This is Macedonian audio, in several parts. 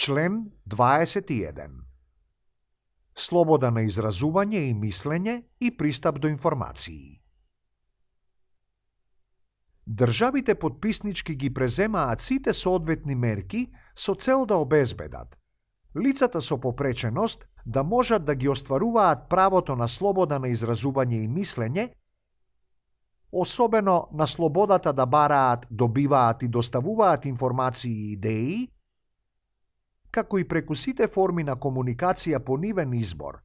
Член 21. Слобода на изразување и мислење и пристап до информации. Државите потписнички ги преземаат сите соодветни мерки со цел да обезбедат лицата со попреченост да можат да ги остваруваат правото на слобода на изразување и мислење, особено на слободата да бараат, добиваат и доставуваат информации и идеи, како и преку сите форми на комуникација по нивен избор.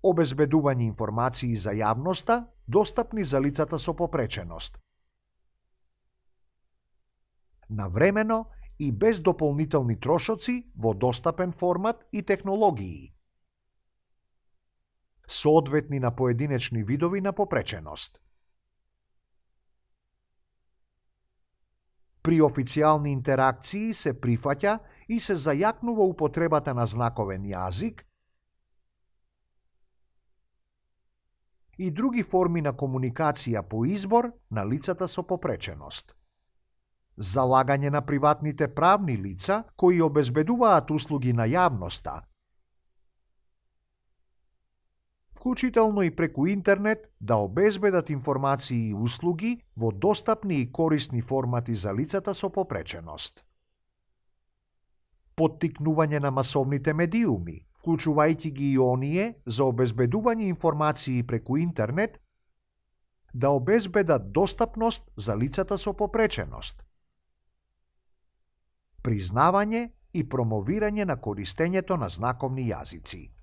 Обезбедување информации за јавноста, достапни за лицата со попреченост. Навремено и без дополнителни трошоци во достапен формат и технологии, соодветни на поединечни видови на попреченост. При официјални интеракции се прифаќа и се зајакнува употребата на знаковен јазик и други форми на комуникација по избор на лицата со попреченост. Залагање на приватните правни лица кои обезбедуваат услуги на јавноста, вклучително и преку интернет, да обезбедат информации и услуги во достапни и корисни формати за лицата со попреченост. Поттикнување на масовните медиуми, вклучувајќи ги и оние за обезбедување информации преку интернет, да обезбедат достапност за лицата со попреченост. Признавање и промовирање на користењето на знаковни јазици.